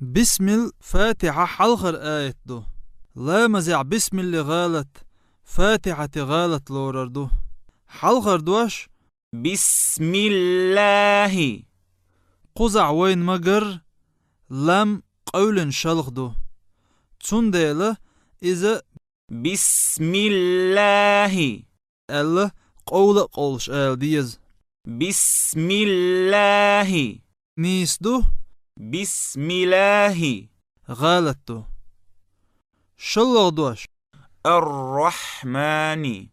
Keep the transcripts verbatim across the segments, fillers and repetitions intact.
Бисмил Фатихьа хьалхара аят ду. Ламазехь бисмилли гӀалат, Фатихьати гӀалат лорар ду. Хьалхара дош: بسم الله. Кхузахь вайна ма-гарра, лам къевлина шалха ду. Цундела иза بسم الله аьлла, къовла а къовлуш ала деза. بسم الله. Нийса ду. بسم الله. ГӀалат ду. ШоллагӀа дош: الرحمن.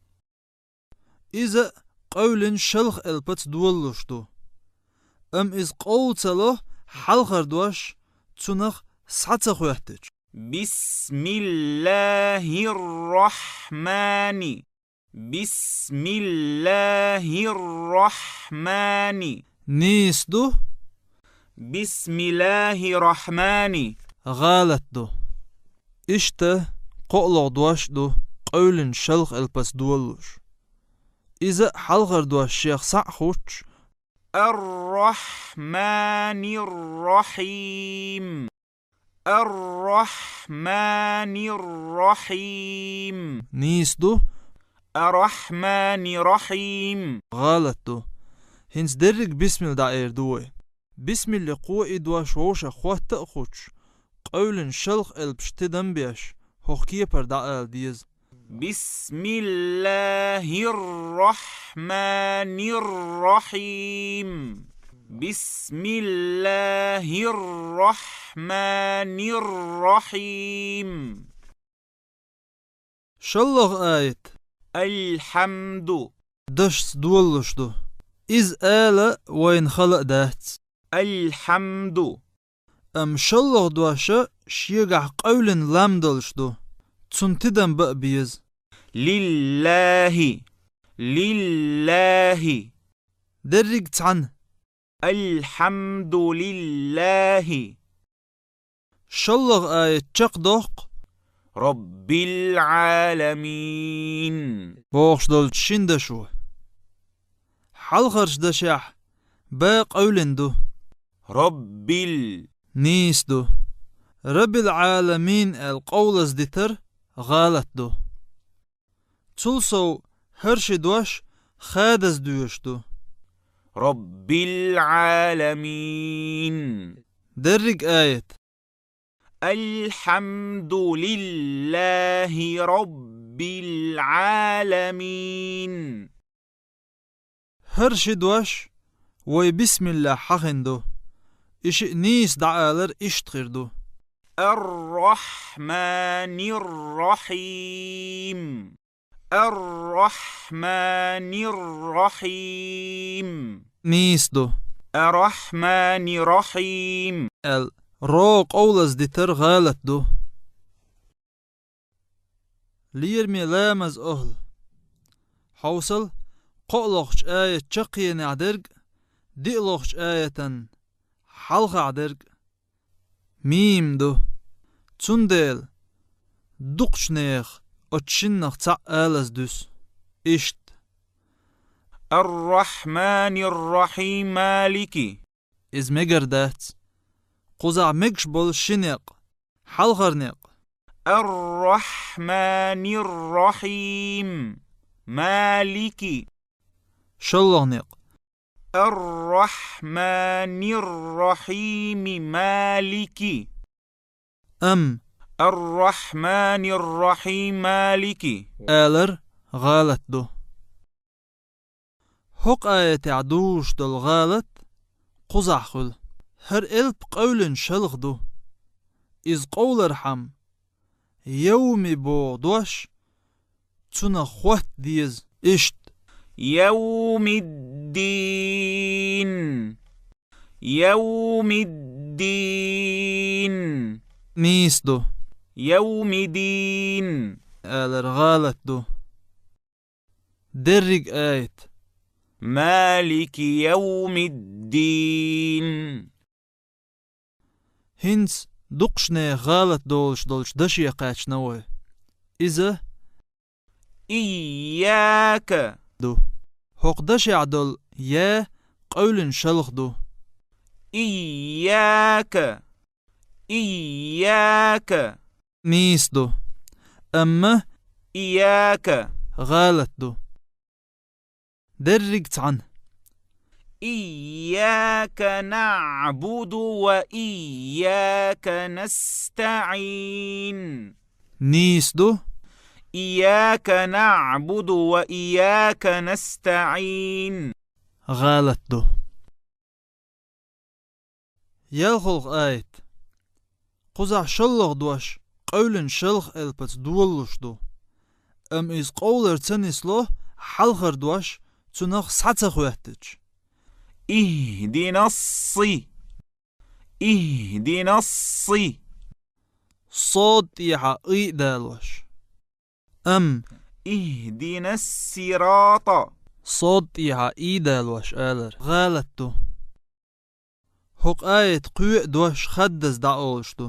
Иза къевлина шалха элпаца долалуш ду. Амма иза къовла ца ло, хьалхара дош цунах схьа ца хоьттича. بسم الله الرحمن. بسم الله الرحمن. Нийса ду. بسم الله الرحمن. ГӀалат ду. Иштта кхоалгӀа дош ду къевлина шалха элпаца долалуш. Иза хьалхара дош шех схьа а хӀуттуш: الرحمن الرحيم. الرحمن الرحيم. Нийса ду. الرحمن الرحيم. ГӀалат ду. ХӀинца дерриг бисмил дӀаэр ду вай. Бисмилли кхо и дош вовшах хотта а хуттуш, къевлина шалха элпаш тидам беш, хӀокху кепара дӀаала деза. بسم الله الرحمن الرحيم. بسم الله الرحمن الرحيم. ШоллагӀа аят. الحمد. Дашца долалуш ду. Иза ала вайна хала а дац. الحمد. Амма шоллагӀа дош шегахь къевлина лам долуш ду. Цунна тидам бан а беза. لله. لله. Дерриг цхьаьна. الحمد لله. ШоллагӀа аят чекхдоккху. رب العالمين. Бохуш долчу шина дашо. Хьалхарчу дашехь ба къевлина ду. رب ال. Нийса ду. Раббил Ӏаламин аьлла къовлаза дитар гӀалат ду. Цул сов хӀара ши дош хадаза доьшуш ду. رب العالمين. Дерриг аят. الحمد لله رب العالمين. ХӀара ши дош вай бисмиллахь хьахина ду. И шиъ нийса дӀаалар иштта хир ду. الرحمن الرحيم. الرحمن الرحيم. Нийса ду. الرحمن الرحيم. Аьлла, ро къовлаза дитар гӀалат ду. Лераме ламаз охӀла. Хьовсал, кхоалгӀачу аят чаккхенехь дерг, диъалгӀачу аятан хьалхахь дерг мим ду. Цундела дукхачу нехан оцу шиннах цхьаъ алаза дуьсу. Иштта. الرحمن الرحيم مالك. Иза мегар дац. Кхузахь мегаш болу ши некъ. Хьалхара некъ. الرحمن الرحيم مالك. ШоллагӀа некъ. الرحمن الرحيم مالك. Ам. الرحمن الرحيم مالك. Алар гӀалат ду. ХӀокху аятехь дузуш долу гӀалат кхузахь хуьлу. ХӀара элп къевлина шалха ду. Иза къовлархьама, явми боху дош цунах хотта деза иштта. يوم الدين. يوم الدين. Нийса ду. يوم الدين. Алар гӀалат ду. Дерриг аят. مالك يوم الدين. ХӀинца дукхачу нехан гӀалат долуш долчу даше кхаьчна вай. Иза إياك ду. ХӀокху дашехь долу я къевлина шалха ду. إياك. إياك. Нийса ду. Амма إياك. ГӀалат ду. Деррига цхьана. إياك نعبد وإياك نستعين. Нийса ду. إياك نعبد وإياك نستعين. ГӀалат ду. ЯлхолгӀа аят. Кхузахь шоллагӀа дош къевлина шолха элпаца долалуш ду. Амма иза къовлар ца нисло, хьалхара дош цунах схьа ца хоьттича. اهدنا الص. اهدنا الص. Сод тӀехьа и далош. Амма اهدنا الصراط. Сод тӀехьа и далош алар гӀалат ду. ХӀокху аятан кхоъ а дош хаддаза дӀаолуш ду.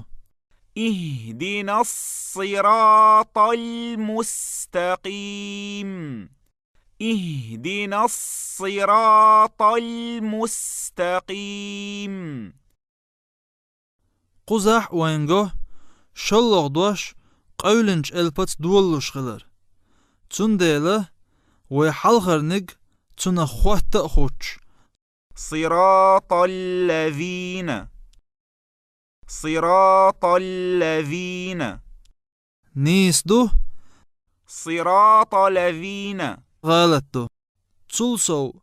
اهدنا الصراط المستقيم. اهدنا الصراط المستقيم. Кхузахь вайна го шоллагӀа дош къевлинчу элпаца долалуш хилар. Цундела вай хьалхарниг цунах хотта а хуттуш. صراط الذين. صراط الذين. Нийса ду. صراط الذين. ГӀалат ду. Цул сов,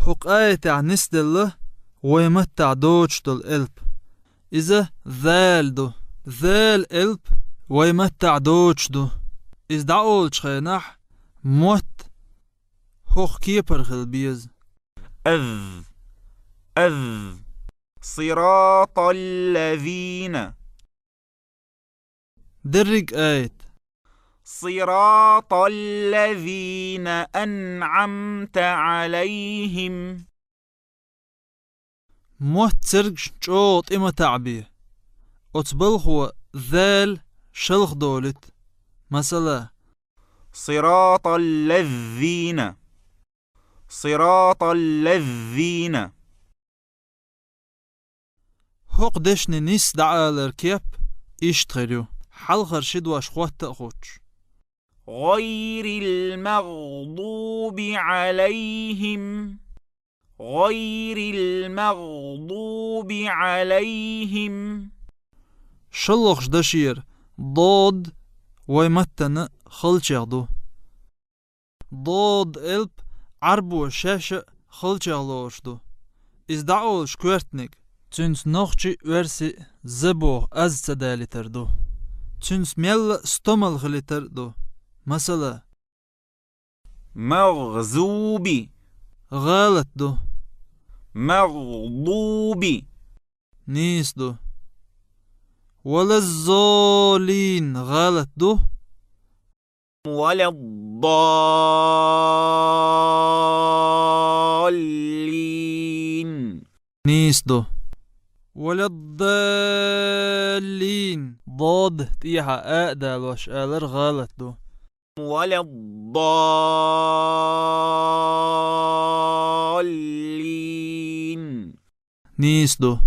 хӀокху аятехь нисделла вай маттахь доцуш долу элп. Иза зал ду. Зал элп вай маттахь доцуш ду. Иза дӀаолучу хенахь мотт хӀокху кепара хила беза. أذ. أذ. صراط الذين. Дерриг а аят. صراط الذين أنعمت عليهم. Мотт цергаш чӀогӀа тӀе ма таӀабе. Оцу балхо зал шалха долуьйту. Масала. صراط الذين. صراط الذين. ХӀокху дешнийн нисса дӀаалар кеп иштта хир ю, хьалхара ши дош хотта а хуттуш. غير المغضوب عليهم. غير المغضوب عليهم. ШолгӀачу дашера дод вай маттана халчех ду. Дод элп Ӏарбо шаьш а халчех лоруш ду. Иза дӀаолуш коьртаниг, цуьнца нохчи а, оьрси а з боху аз ца далийтар ду. Цуьнца мелла а стомал хилийтар а ду. Масала. مغضوب. ГӀалат ду. مغضوب. Нийса ду. ولا الضالين. ГӀалат ду. ولا الضالين. Нийса ду. ولا الضالين. Дод тӀехьа а далош алар гӀалат ду. ولا الضالين. Нийса ду.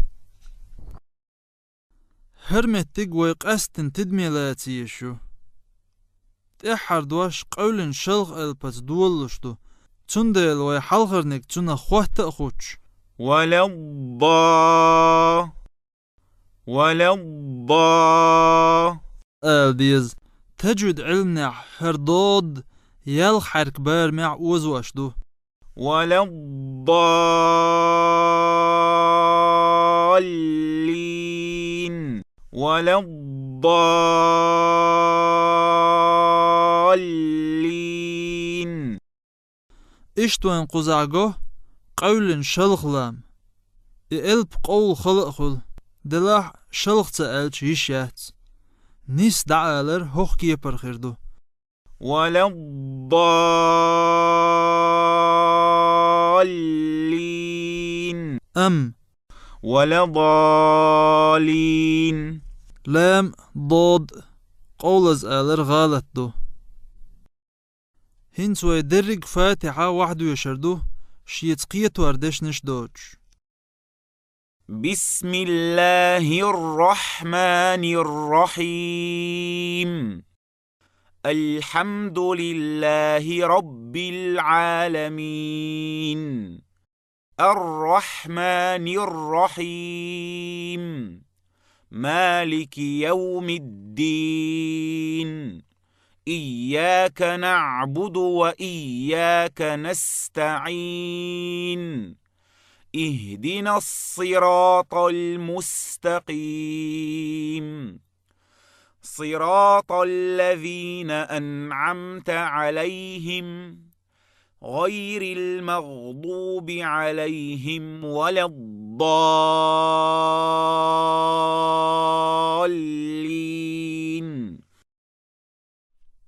ХӀара меттиг вай къаьсттина тидаме лаца езаш ю. ТӀаьххьара дош къевлина шалха элпаца долалуш ду, цундела вай хьалхарниг цунах хотта а хуттуш. ولا الضا. ولا الضا. Ала деза. Таджвид Ӏилманехь хӀара дод ялх хьаьрк барамехь озош ду. ولا الضالين. ولا الضالين. Иштта вайн кхузахь го къевлина шалха лам. И элп къовла хала а хуьлу, делахь а шалха ца аьлча йиш яц. Нисса дӀаалар хӀокху кепара хир ду. ولا الضالين. Ам. ولا الضالين. Лам, дод къовлаза алар гӀалат ду. ХӀинца вай дерриг а Фатихьа вахьдоьшур ду, шеца кхетор дешнаш доцуш. بسم الله الرحمن الرحيم. الحمد لله رب العالمين. الرحمن الرحيم. مالك يوم الدين. إياك نعبد وإياك نستعين. اهدنا الصراط المستقيم. صراط الذين أنعمت عليهم غير المغضوب عليهم ولا الضالين.